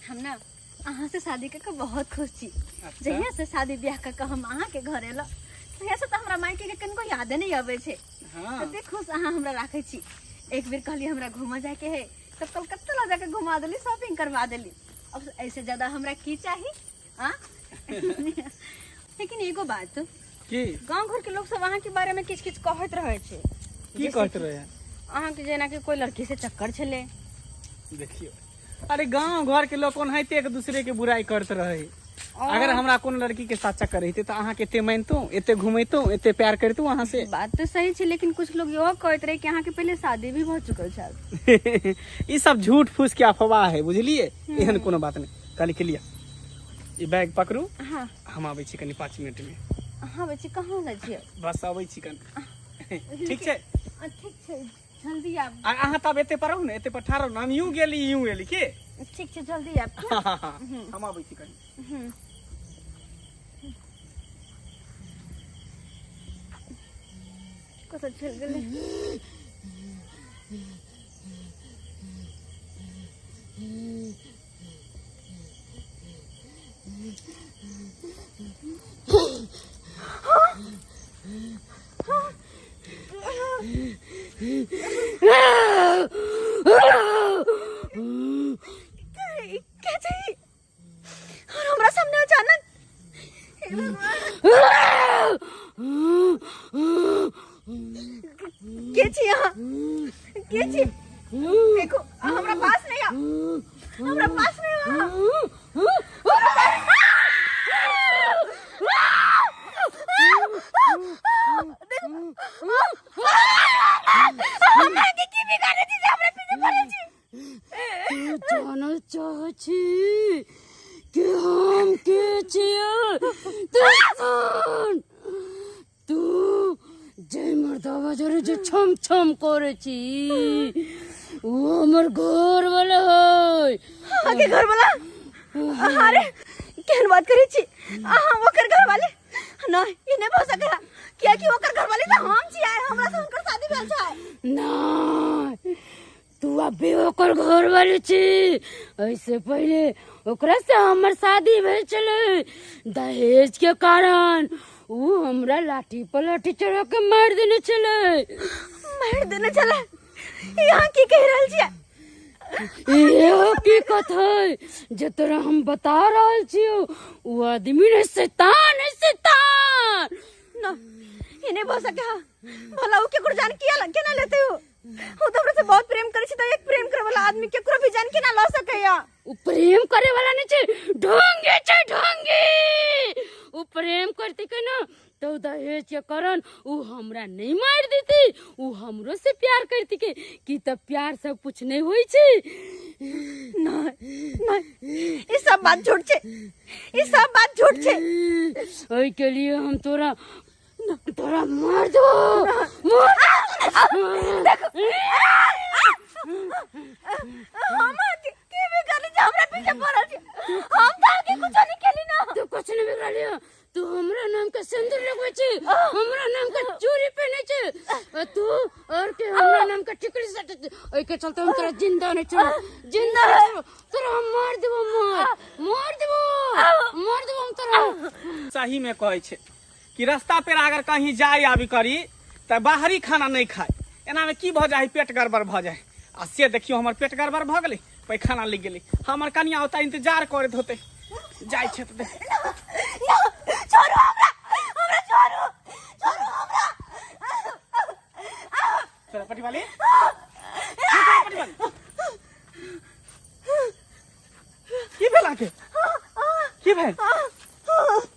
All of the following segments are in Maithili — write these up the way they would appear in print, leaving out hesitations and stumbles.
हम ना अहाँ से शादी कऽ के बहुत खुश छी। अच्छा। जहिया से शादी ब्याह कऽ के हम अहाँ के घर एलहुँ तहिया से तऽ हमरा मायके के कनिको यादे नहि अबै छै। हाँ। कते खुश अहाँ हमरा राखै छी। एक बेर कहलियै हमरा घूमऽ जायके है तऽ कलकत्ता लऽ जाके घुमा देली, शॉपिंग करवा देली। अब ऐसे ज्यादा हमरा की चाही? आ? लेकिन एगो बात की गांव घर के लोग सब अहाँ के बारे में किछ किछ कहैत रहै छै। की जैसे कहैत कि रहे? अहाँ के जेना कि कोई लड़की से चक्कर छलै। देखियो, अरे गांव घर के लोग ओनाहिते एक दूसरे के बुराई करत रहे। और अगर हमरा कोनो लड़की के साथ चक्कर रहिते तऽ अहाँ के एते मानितहुँ, एते घुमैतहुँ, एते प्यार करितहुँ अहाँ से। बात तऽ सही छै, लेकिन कुछ लोग इहो कहैत रहे कि अहाँ के पहले शादी भी भऽ चुकल छल। ई सब झूठ फूस के अफवाह है, बुझलिए? एहन कोनो बात नहीं। कहली के लिया ई बैग पकड़ू। हाँ। हम आबै छी कनी 5 मिनट में। हाँ बच्ची, कहाँ जाइ छियै? बस आबै छी कनी। ठीक छै? ठीक छै, जल्दी आब। आ अहाँ तब एते पर रहू ने, एते पर ठाढ़ रहू ने। हम यूं गेली यूं एली के? ठीक छै, जल्दी आब। हाँ, हाँ, हाँ। हम आबै छी कनी। कतऽ चलि गेलै? क्या चाहिए? और हमरा सामने अचानक, हे भगवान, के छी अहाँ? के छी? देखो, हमरा पास नहीं आओ, हमरा पास नहीं आओ। हमरा के की बिगाड़े छी जे हमरा पीछे पड़े छी? तू जानऽ चाहै छी कि हम के छियै? तू सुन, तू जे मर्दावा जरे जे छम छम करै छी ओ हमर घर वाला है। अहाँ के घर वाला? अरे केहन बात करै छी अहाँ? ओकर घर वाले नहीं, ई नहीं भऽ सकै है, कियाकि ओकर घर वाले तऽ हम छियै, हमरा से हुनकर शादी भेल छै। नहीं, तू अभी ओकर घर वाली छी। ऐसे पहले ओकरा से हमर शादी भेल छलै। दहेज के कारण ऊ हमरा लाठी पर लाठी चढ़ा के मारि देने छलै। मारि देने छलै? ई अहाँ की कहि रहल छियै? ये हकीकत है जे तोरा हम बता रहल छियौ। ऊ आदमी ने शैतान है, शैतान। ना, ई नहीं भऽ सकै है। भला ऊ केकरो जान किया केना लेतै? ऊ तऽ हमरा से बहुत प्रेम करै छै, तऽ एक प्रेम करे वाला आदमी केकरो भी जान केना लऽ सकैया? ऊ प्रेम करे वाला नहीं छै, ढोंगी छै, ढोंगी। ऊ प्रेम करती के ना तो दहेज के कारण ऊ हमरा नहीं मार देती, ऊ हमरो से प्यार करती के कि तब प्यार सब कुछ नहीं होई छै। नहीं नहीं, ई सब बात झूठ छै, ई सब बात झूठ छै। ओई के लिए हम तोरा तोरा मार दो, मार। हम के भी करली जे हमरा पीछे पड़ल छी? हम तऽ अहाँके कुछो नहीं केली ना। तू कुछ नहीं बिगड़ली, तू हमरा नाम के सिंदूर लगबै छी, हमरा नाम के चूड़ी पहनै छी, आ तू और के हमरा नाम के टिकली सटै छी। ओई के चलते हम तोरा जिंदा नहीं छोड़ब, जिंदा नहीं छोड़ब तोरा। हम मार देबो, मार मार देबो, मार देबो हम तोरा। सही में कहै छै कि रास्ता पर अगर कहीं जाय आबी करी तऽ बाहरी खाना नहीं खाय, एना में की भऽ जाय? पेट गड़बड़ भऽ जाय। आ से देखियो, हमर पेट गड़बड़ भऽ गेलै, पैखाना लागि गेलै। हमर कनिया ओतऽ इंतजार करैत होतै। जाइ छै तऽ देख। छोड़ू हमरा, हमरा छोड़ू, छोड़ू हमरा। चल पटिवाली, चल पटिवाली, की भेल अहाँके? की भेल?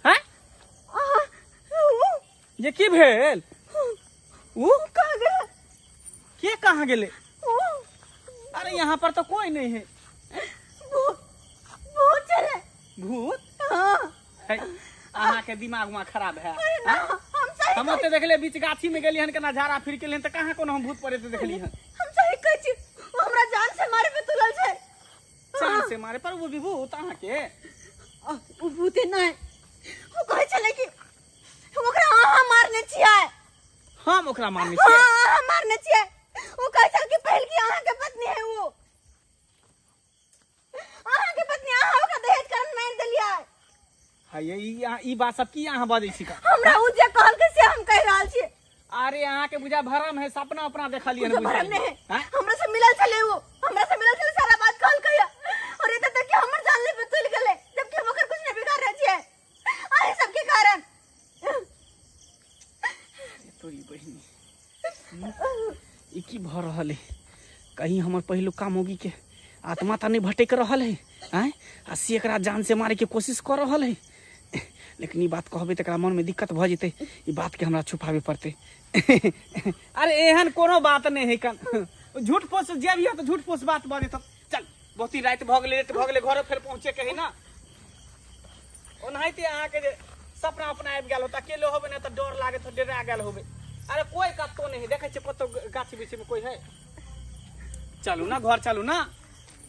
हैं जे की भेल? ऊ कहाँ गेलै? के कहाँ गेलै? अरे यहाँ पर तो कोई नहीं है। भूत, भूत छलै। भूत? हाँ। है, अहाँ के दिमाग में खराब है। अरे ना, हम सही हम ओते देखले बीच गाछी में गेली हन, केना झाड़ा फिर के तऽ कहाँ कोनो हम भूत पड़े देखली हन। हम सही कहै छी, ओ हमरा जान से मारे पे तुलल छै। जान से मारे पर? वो भी भूत अहाँ के? ओ भूते नहीं, ओ कहै छलै कि ओकरा अहाँ मारने छियै। हम ओकरा मारने छियै? हाँ, अहाँ मारने छियै। ओ कहै छल कि पहिल की अहाँ के पत्नी है, वो अहाँ के पत्नी, अहाँ ये ई बात सब की अहाँ बजै छी का? हमरा उ जे कहलकै से हम कहि रहल छी। अरे अहाँ के बुझा भरम है, सपना अपना देखलियै कुछो भरम नहीं है। हमरा से मिलल छलै उ, हमरा से मिलल छलै, सारा बात कहलकै और एतऽ तक कि हमर जान ले चलि गेलै, जबकि हम ओकर कुछ नहीं बिगाड़ रहल छियै अहीं सबके कारण। तोरी बहिनी, ई की भऽ रहल है? कहीं हमर पहिलुका मौगी के आत्मा तऽ नहीं भटक रहल है? आँय, आ से एकरा जान से मारे के कोशिश कऽ रहल है। लेकिन ई बात कहबै तऽ एकरा मन में दिक्कत भऽ जेतै, ई बात के हमरा छुपाबे पड़तै। अरे एहन कोनो बात नहीं है कन, झूठ पोस जे भी हो तऽ झूठ पोस बात बजै। चल बहुत ही राति भऽ गेलै, लेट भऽ गेलै, घरो फेर पहुँचे के है ना। ओनाहिते अहाँके जे सपना अपना आबि गेल होत, अकेले होबै ने तऽ डर लागैत हो, डरा गेल होबै। अरे कोई कतौ नहीं है, देखै छियै कतौ गाछी वृक्षी में कोई है। चलू ना घर चलू ना,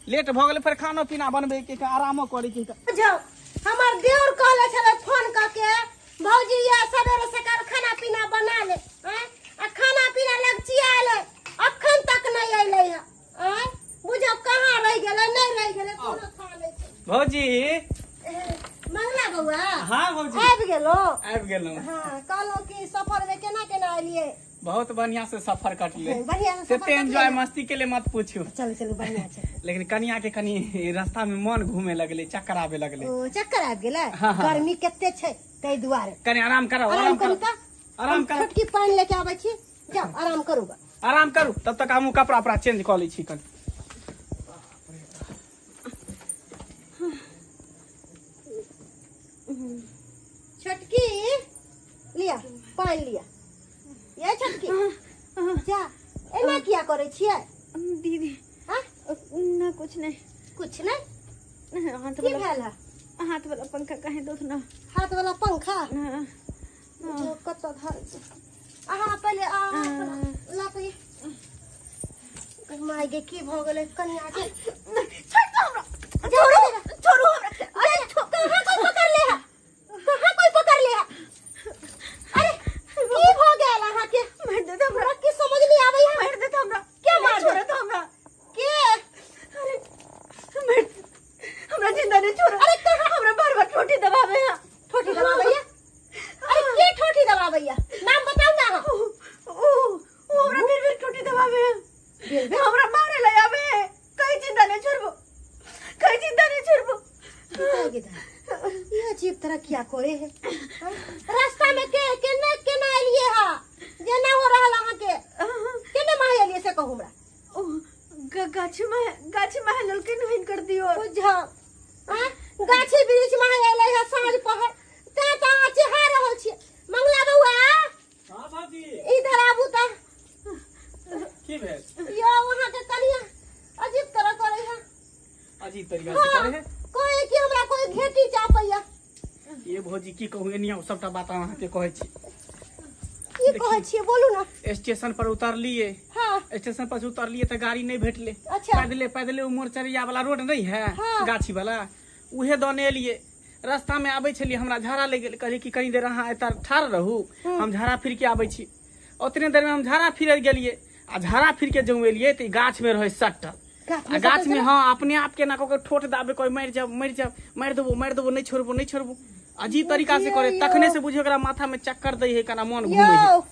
लेट भऽ गेलै, फेर खानो पीना बनबै के, आरामो करै के। जाओ, हमर देवर कहले छलै फोन कऽ के, भौजी या सवेरे सकाल खाना पीना बना ले, आँय? आ खाना पीना लगचियाल है, अखन तक नहीं अयलै है, आँय? बुझो कहाँ रहि गेलै, नहीं रहि गेलै, कोनो खा लै छै। भौजी। मंगला बौआ। हाँ भौजी। आबि गेलो? आबि गेलहुँ। हाँ, कहलहुँ कि सफर में केना केना एलियै? बहुत बढ़िया से सफर कटले। बढ़िया से सफर कते एंजॉय कटले। मस्ती के लिए मत पूछू। चलू चलू, बढ़िया छै। लेकिन कनिया के कनी रास्ता में मन घूमे लगले, चक्कर आबे लगले। ओ चक्कर आबि गेलै? हाँ, हाँ। गर्मी कते छै ताहि दुआरे। कनी आराम करो, आराम आराम करू करो, तऽ। आराम करो। छोटकी पानि लेके आबै छी, जाउ आराम करू ग। आराम करू, तब तक हमहूँ कपड़ा उपड़ा चेंज कऽ लै छी कनी। छोटकी लिया पानि लिया। ये छोटकी जा, एना किया करै छियै? दीदी। हाँ? ना कुछ नहीं। कुछ नहीं? हाथ की वाला, भेल है? हाथ वाला पंखा कहे दो ना। हाथ वाला पंखा? हाँ। जो कतऽ धर अहाँ पहिले आ लाते। माय गे, की भऽ गेलै कनिया के? छोड़ दो हमरा, छोड़ो छोड़ो हमरा। अरे कहाँ कोई पकड़ ले है, कहाँ कोई पकड़ ले है? अरे की भऽ गेल अहाँ के? मार दे हमरा। हमरा की समझ नहीं आबै है। मार दे हमरा। के मार दे? छोड़ो तो हमरा। के? अरे मार, हमरा जिंदा नहीं छोड़ो। अरे कहाँ? हमरा बार बार ठोठी दबावे है। ठोठी दबाबैया? अरे के ठोठी दबाबैया, नाम बताउ ना अहाँ। ओ ओ ओ हमरा बेर बेर ठोठी दबावे है, बेर बेर? हमरा मारे ले आवे है। कहीं जिंदा नहीं छोड़बो, कहीं जिंदा नहीं छोड़बो। ये अजीब तरह किया करे है? हाँ? रास्ता में के केना केना एलिए हा, जेना हो रहल अहाँ के, केना माहे एलिए से कहू हमरा। ओ गाछी में, गाछी में ललके नहीं कर दियो। बुझा हाँ? गाछी वृक्ष में एलै है साँझ पहर, तें तऽ अहाँ चिहा रहल छियै। मंगला बौआ। हाँ भौजी। इधर आबू तऽ। की भेल? यौ अहाँ के कनिया अजीब तरह करै है। अजीब तरीका से करे है? कहे कि हमरा कोई घेटी चापैया। ये भौजी की कहू, एनिया सबटा बात अहाँ के कहै छी। की कहै छियै बोलू ना। स्टेशन पर उतरलिए। हाँ। स्टेशन पर से उतरलिए तऽ गाड़ी नहीं भेटले। अच्छा। पैदले पैदले उ मोरचरिया वाला रोड नहीं है? हाँ। गाछी वाला, उहे दने एलिए। रास्ता में आबै छलिए, हमरा झाड़ा लागि गेल। कहलिए कि कनी देर अहाँ एतऽ ठाढ़ रहू, हम झाड़ा फिर के आबै छी। ओतने देर में हम झाड़ा फिर गेलिए, आ झाड़ा फिर के जब एलिए तऽ ई गाछ में रहै सटल। गाछ में आ गाछ सटल में छलै? हाँ, अपने आप के ना कऽ के ठोठ दाबे, कोई मरि जाब, मरि जाब, मारि देबो, मारि देबो, नहीं छोड़बो, नहीं छोड़बो, अजीब तरीका से करे। बुझियौ। तखने से बुझियौ ओकरा माथा में चक्कर दै है, कना मन घूमै है। यौ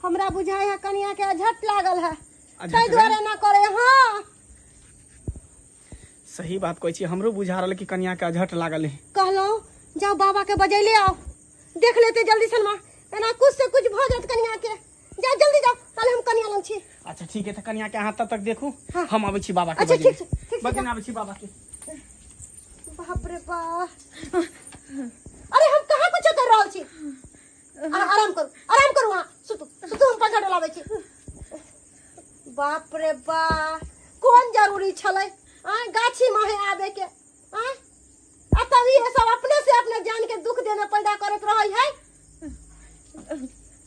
हमरा बुझाइ है कनिया के अझट लागल है, अझट ताहि दुआरे ना करे। हाँ सही बात कहै छी, हमरो बुझा रहल कि कनिया के अझट लागल है। कहलहुँ जाओ बाबा के बजैले आओ, देख लेते जल्दी सनमा, एना कुछ से कुछ भऽ जायत कनिया के। जाओ जल्दी जाओ, ताले हम कनिया लग छी। अच्छा ठीक है, तऽ कनिया के अहाँ तब तक देखू, हाँ। हम आबै छी बाबा के। अच्छा, बजेने। ठीक छै, ठीक छै, बजेने आबै छी बाबा के। बाप रे बाप, अरे हम कहाँ कुछ कर रहल छी? अहाँ आराम करू, आराम करू, अहाँ सुतू सुतू, हम पंखा डोलाबै छी। बाप रे बाप, कोन जरूरी छलै आँय गाछी माहे आबे के? आँय, आ तब इहे सब अपने से अपने जान के दुख देने पैदा करैत रहै है।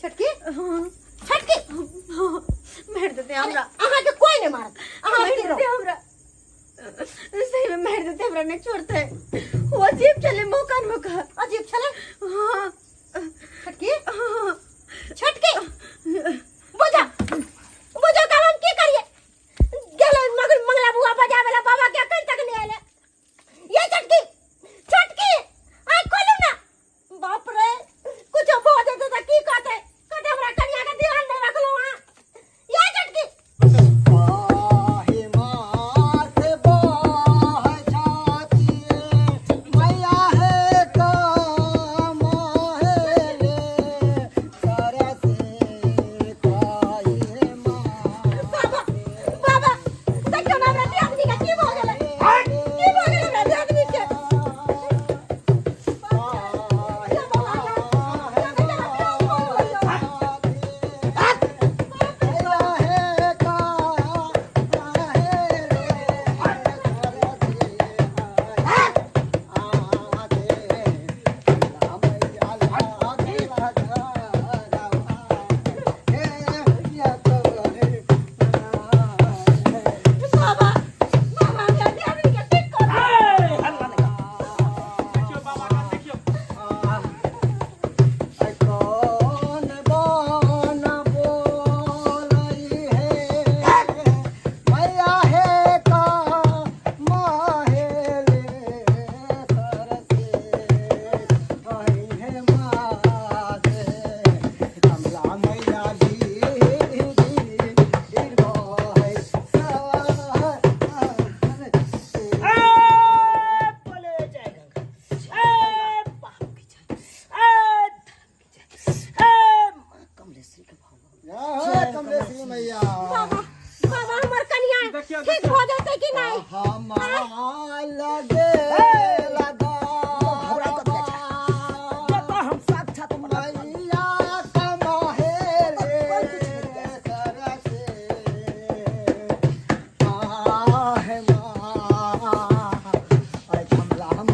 छोटकी, छोटकी। मार देते हमरा। अहाँ के कोई नहीं मारत, अहाँ मार स्थिर देते रहू। हमरा, सही में मार देते हमरा, नहीं छोड़ते। वो अजीब चले मुंह कान मुंह का। अजीब छलै? हाँ। छोटकी, हाँ। छोटकी, बुझा बुझा का हम की करिए? गेलै मगर मंगला बुआ बजावे ला, बाबा के अखन तक नहीं आले। ये छोटकी, छोटकी, आँख खोलू ना।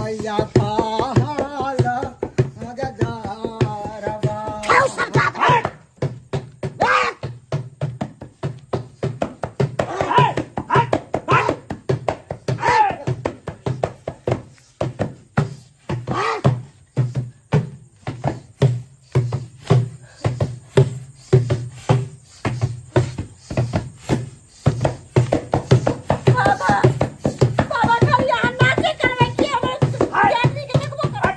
मैया कहल मगदारवा। बाबा, बाबा खाली अहाँ नाचे करबै कि हमर ज्ञानी के देखबो करबै?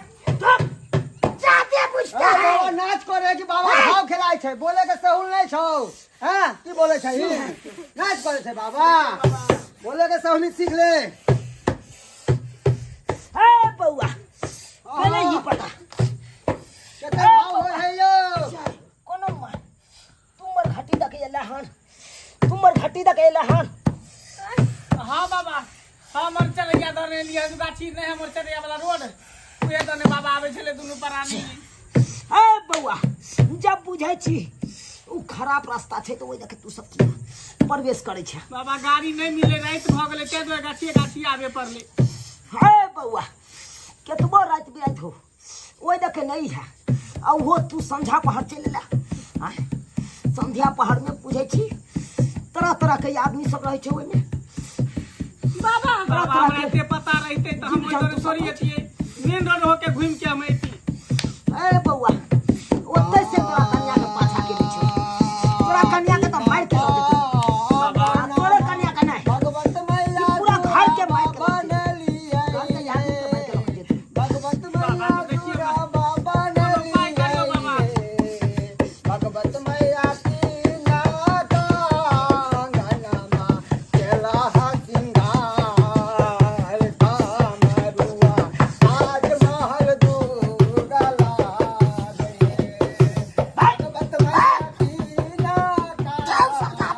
जाते बुझता अरे है। बाबा नाच करे कि बाबा भाव खेलाय छै, बोले के सहूल नहीं छौ। हैं की बोले छै? नाच करे छै बाबा, बोले के सहूल सीख ले। ए बौआ, पहले ही पता कते भाव होय है यौ? कोनो मा तुमर घाटी तक एला हन, तुमर घाटी तक एला हन। हाँ बाबा, हमर चलैया दने लिया गाछी नहीं, हमर चलैया वाला रोड उहे दने बाबा आबै छलै दुनू प्राणी। ए बौआ, जब बुझै छी उ खराब रास्ता छै तऽ ओहि देखे तू सब किया प्रवेश करै छै? बाबा गाड़ी नहीं मिले, राति भऽ गेलै, ताहि दुआरे गाछिए गाछी आबे पड़लै। हे बौआ, केतबो राति बिराति हो ओहि देखे नहीं है, आ ओहो तू संझा पहाड़ चलि एला। आँय, संध्या पहाड़ में बुझै छी तरह तरह के आदमी सब रहै छै ओहिमे। बाबा, बाबा तरह हमरा के एते पता रहिते तऽ हम ओहि दने जीव जन्तु सब थोड़ी रहै। अतियै, मेन रोड होके घुमि के हम अइती। ए बौआ, ओतै से तोरा कन्या के पाछा केने छै, तोरा कन्या के तऽ मारि के दऽ देतौ। बाबा आ तोरे कन्या के नहि, भगवत मैया ई पूरा घर के मारि के बाबा रख देतौ। नलियै। घर के आदमी के मारि के रख देतौ। भगवत मैया बाबा, देखिए दूरा बाबा। बाबा कोनो उपाय करियौ बाबा। नलियै। भगवत मैया की नागांगनमा केला सिंगार कामरुआ आज महल दूरा लागे। भगवत मैया की नागांगनमा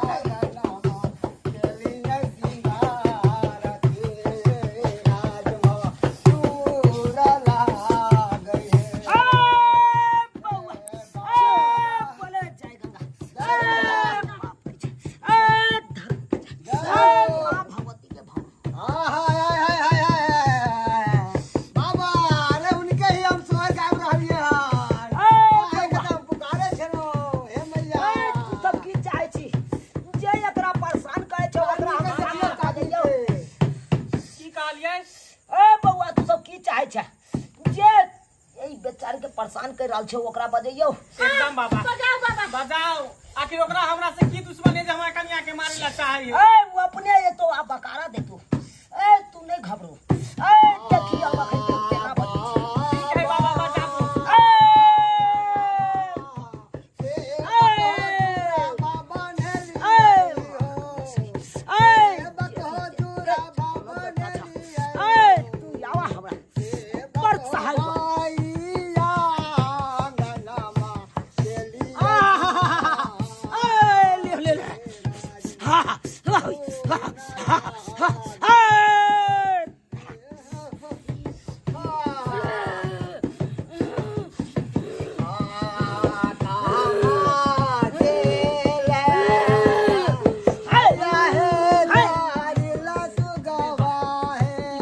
केली सिंगार के राजमहल दूरा लागे। ए बौआ, ए बोले जय गंगा, ए बाप रे, ए धर्म के जय, ए माँ भगवती के भाव। हाय हाय हाय हाय हाय बाबा, अरे उनके ही हम स्वर गाबि रहलियै हन। ए अहाँके बौआ, तऽ हम पुकारे छलहुँ हे मैया। ए तू सब की चाहै छी? जे एकरा परेशान करै छै ओकरा हम सामने कऽ दैयौ। की कहलियै? ए बौआ, तू सब की चाहै छै? जे एहि बेचारी के परेशान कर रहल छै ओकरा बजैयौ। एकदम बाबा, बजाओ बाबा। बजाओ। आखिर ओकरा हमरा से की दुश्मनी है जे हमरा कन्या के मारे ला चाहै है? ए वो अपने एतो आ बकारा देतो। ए तू नहीं घबरो। ए देखी हम अखन केना बजै छै। ठीक है बाबा, बजाबू। ए बाबा ए ए ए तू आवा हमरा बड़ सहाय बा। ए ले ले ले, हा हा हा हा हा हा ए।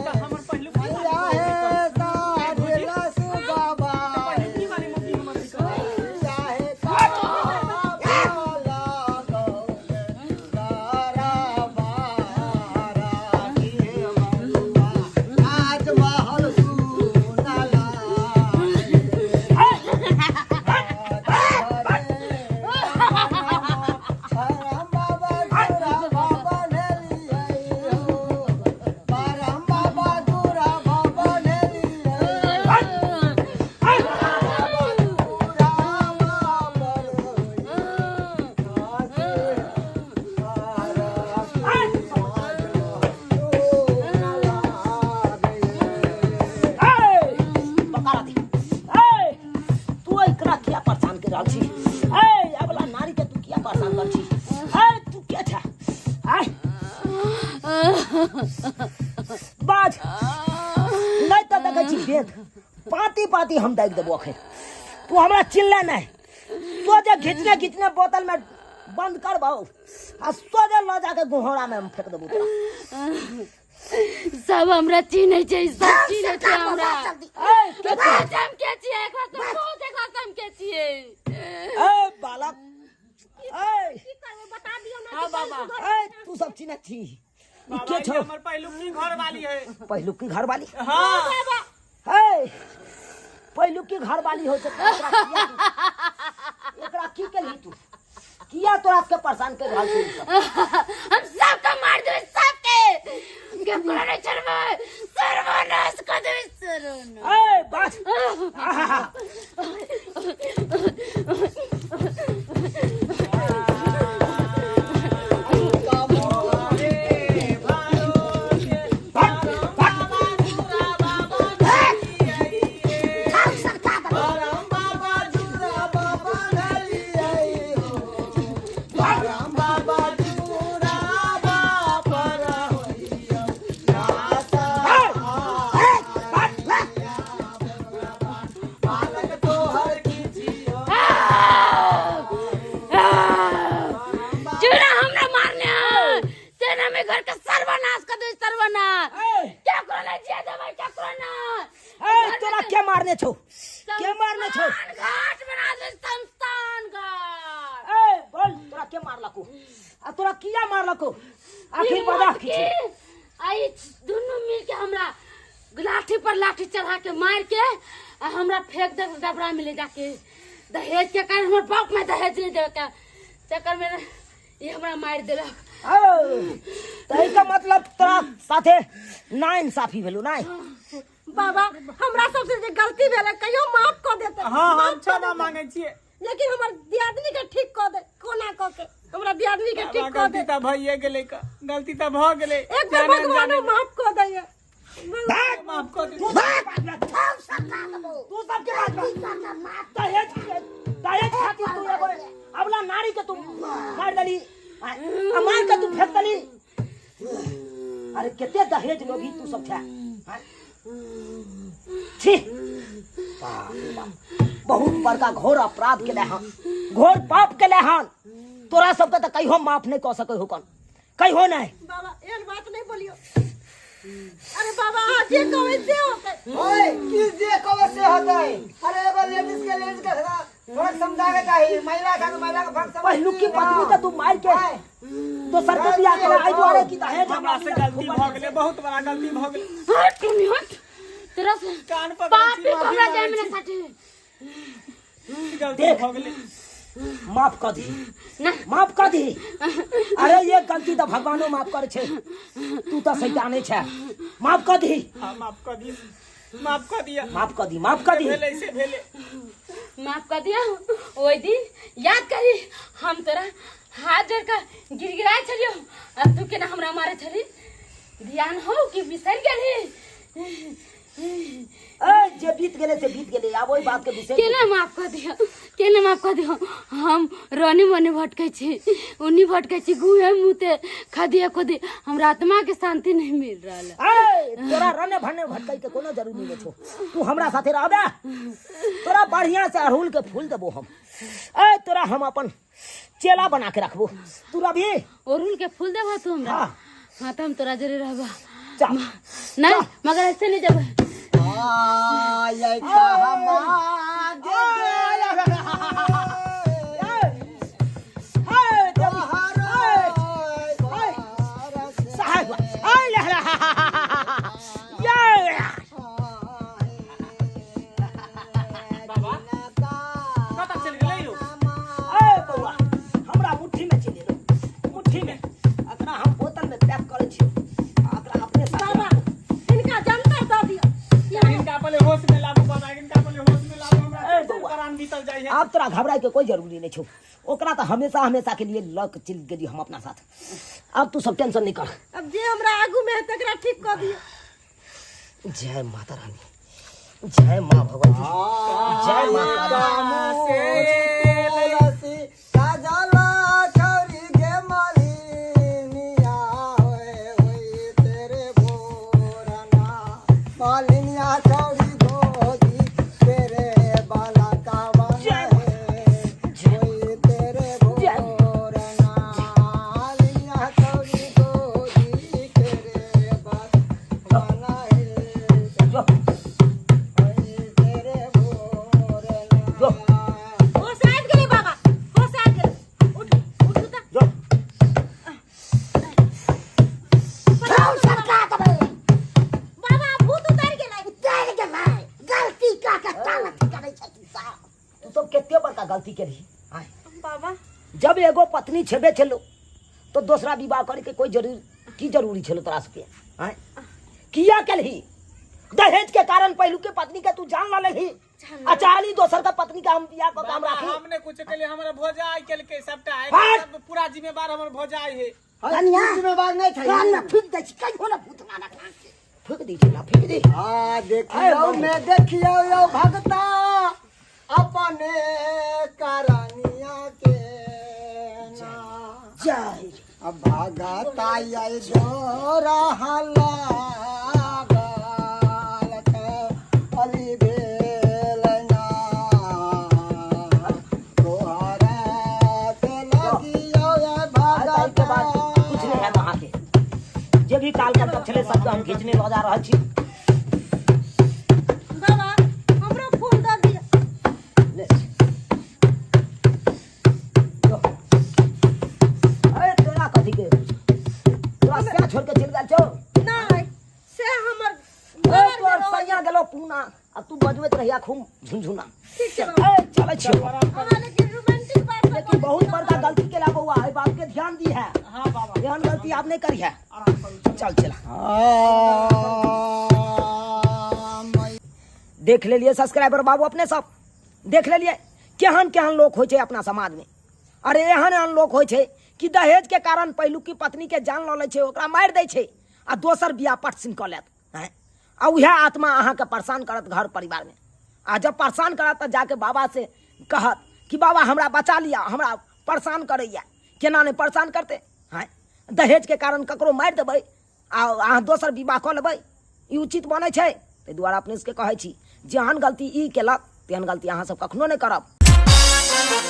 तऽ हमर पहिलुकी पहिलुकी वाली मम्मी हमर की कहै? बकारा दे। ए तू एकरा किया परेशान कर रहल छी? ए अबला नारी के तू किया परेशान कर छी? ए तू के छ? आय बाज नहीं तऽ देखै छी बेद पाती पाती हम दागि देबो अखन। तू हमरा चिल्ला नहीं, सोझे घिचने घिचने बोतल में बंद करबौ आ सोझे लऽ जाके गोहरा में हम फेंक देबो तोरा। सब हमरा चिन्है छै, सब चिन्है छै हमरा। पहिलुकी घरवाली। हाँ हे पहिलुकी घरवाली हो सकता एकरा की केलही तू? किया तोरा के परेशान कर रहल छी? हम सबके मार देबै, सबके केकरो नहीं छोड़बै, सर्वनाश कर देबै, सर्वनाश। ए बस मारने छो? के मारने छो? घाट बना दे, शमशान घाट। ए बोल तोरा के मारलको? आ तोरा किया मारलको? आखिर बता की आई दोनों मिल के हमरा लाठी पर लाठी चढ़ा के मार के आ हमरा फेंक दे डबरा में ले जाके। दहेज के कारण हमर बाप में दहेज नहीं दे के चक्कर में ये हमरा मार देलक। तही का मतलब तोरा साथे ना इंसाफी भेलो ना? बाबा हमरा सबसे जे गलती भेलै कहियो माफ क देते। हां हम क्षमा मांगे छियै, लेकिन हमर दियादनी के ठीक क दे, कोना क के हमरा दियादनी के ठीक क दे। गलती त भइए गेलै, गलती त भ गेलै, एक बार भगवानो माफ क दे, माफ क दे। तू सब के बात दहेज दहेज खातिर तू एगो अबला नारी के तू मार देली, आ मार के तू फेंक देली। अरे केते दहेज लोभी तू सब छा। छी बहुत बड़का घोर अपराध के हन, घोर पाप के हन। तोरा सबके तो कहियो माफ नहीं कह सके हो, कौन कहियो नहीं। बाबा एहन बात नहीं बोलियो। अरे बाबा अहाँ जे कहबै से होतै। ओए की जे कहबै से होतै? अरे एगो लेडीज के फर्क समझावे चाही, महिला का महिला के फर्क समझ। पहिलुकी पत्नी के तू मार के दोसर के बियाह करा आई दुआरे की दहेज हमरा से गलती भ गेलै, बहुत बड़ा गलती भ गेलै। हट तू हट, तेरा से कान पकड़ै पापी छी, माफी हमरा मांगै जाय में छी। साटे गलती भ गेलै, माफ कर दी ना, माफ कर दी। अरे ये गलती तो भगवानो माफ करे छे, तू तो शैताने छे, माफ कर दी। हां माफ कर दी, माफ कर दिया, माफ कर दी, माफ कर दी। भेलै से भेलै, माफ कर दिया। ओइ दिन याद करी हम तोरा हाथ जोड़ के गिड़गिड़ाय छलियो, अब तू केना हमरा मारे छली, ध्यान हो कि बिसर गेली? ए जे बीत गेले से बीत गेले, आब ओइ बात के बिसर केना माफ कर दियो, केना माफ कर दियो। हम रोनी मनी भटकै छी, उन्नी भटकै छी, गुहे मुते खदिए खोदी, हमरा आत्मा के शांति नहीं मिल रहल। ए तोरा रने भने भटकै के कोनो जरूरी नहीं छो, तू हमरा साथे रहबे, तोरा बढ़िया से अड़हुल के फूल देबो हम। ए तोरा हम अपन चेला बना के रखबो, तू रहबी? अड़हुल के फूल देबो तू हमरा? हाँ। हाँ तो हम तोरा जरे रहबा। चल नहीं मगर ऐसे नहीं जब बाबा कतऽ चलि गेलै यौ? ए बौआ हमरा मुट्ठी में चलि एलो, मुट्ठी में। एकरा हम बोतल में पैक करै छी, एकरा अपने साथ। बाबा इनका जनता दऽ दियौ। इनका पहले होश में लाबू बाबा, इनका पहले होश में लाबू, हमरा ए बौआ। प्राण बीतल जाइ है। आब तोरा घबराए के कोई जरूरी नहीं छौ, ओकरा तो हमेशा हमेशा के लिए लक चलि गेली हम अपना साथ। अब तू सब टेंशन नहीं कर। अब जे हमरा आगू में है तकरा ठीक कऽ दियौ। जय माता रानी, जय माँ भगवती, जय माँ काली। जो जो होश आबि गेलै बाबा, होश आबि गेलै। उठ उठू तऽ। जो बाबा गलती केलही आय बाबा जब एगो पत्नी छेबे छलो तो दोसरा विवाह करे के कोई जरूरी की जरूरी छलो तोरा सबके आय किया केलही दहेज के कारण पहलू के पत्नी के तू जान ल लेलही आ चाहली दोसर का पत्नी के हम बियाह कऽ के हम राखी हमने कुछ के लिए हमर भौजाई केलकै सबटा हट! सब पूरा जिम्मेवार हमर भौजाई है कनिया। जिम्मेवार नहीं छै कान में फूक दै छी कहियो ना भूत मारा कान के फूक दी छी ना फूक दी आ देखियौ में देखियौ यौ भगता अपने करनिया के ना। जय अब भगता ये जोरा लागल अली भेल ना तोहरा से लगियौ ये आइ काल्हि के बाद भगता कुछ नहीं हैत अहाँके जे भी काल करतब छलै सबके हम घिचने लऽ जा रहल छी बाबा हमरो फूल दऽ दिअ ले। लो। अरे तोरा कथी के तोरा सैया छोड़ के चलि गेल छौ नहि से हमर ए, तोहर सैया गेलो पूना आ तू बजबैत रहिया खूब झुनझुना ठीक छै बाबा। ए, चलै छियौ अहाँ लेकिन रोमांटिक बात सब लेकिन बहुत बड़का गलती केला बौआ एहि बात के ध्यान दी है हाँ बाबा एहन गलती आप नहीं करी है आराम करू चल चला आ, मै- देख लेलिए सब्सक्राइबर बाबू अपने सब देख लेलिए केहन केहन लोक होइ छै अपना समाज में अरे एहन एहन लोक होइ छै कि दहेज के कारण पहिलुकी पत्नी के जान लऽ लै छै ओकरा मारि दै छै आ दोसर बियाह पटसिन कऽ लेत हैं आ उएह आत्मा अहाँके परेशान करत घर परिवार में आ जब परेशान करत तऽ जाके बाबा से कहत कि बाबा हमरा बचा लिअ हमरा परेशान करैया केना नहि परेशान करतै हैं दहेज के कारण ककरो मारि देबै आ अहाँ दोसर विवाह कऽ लेबै ई उचित बनै छै ताहि दुआरे अपने सबके कहै छी जेहन गलती ई केलक तेहन गलती अहाँ सब कखनो नहि करब।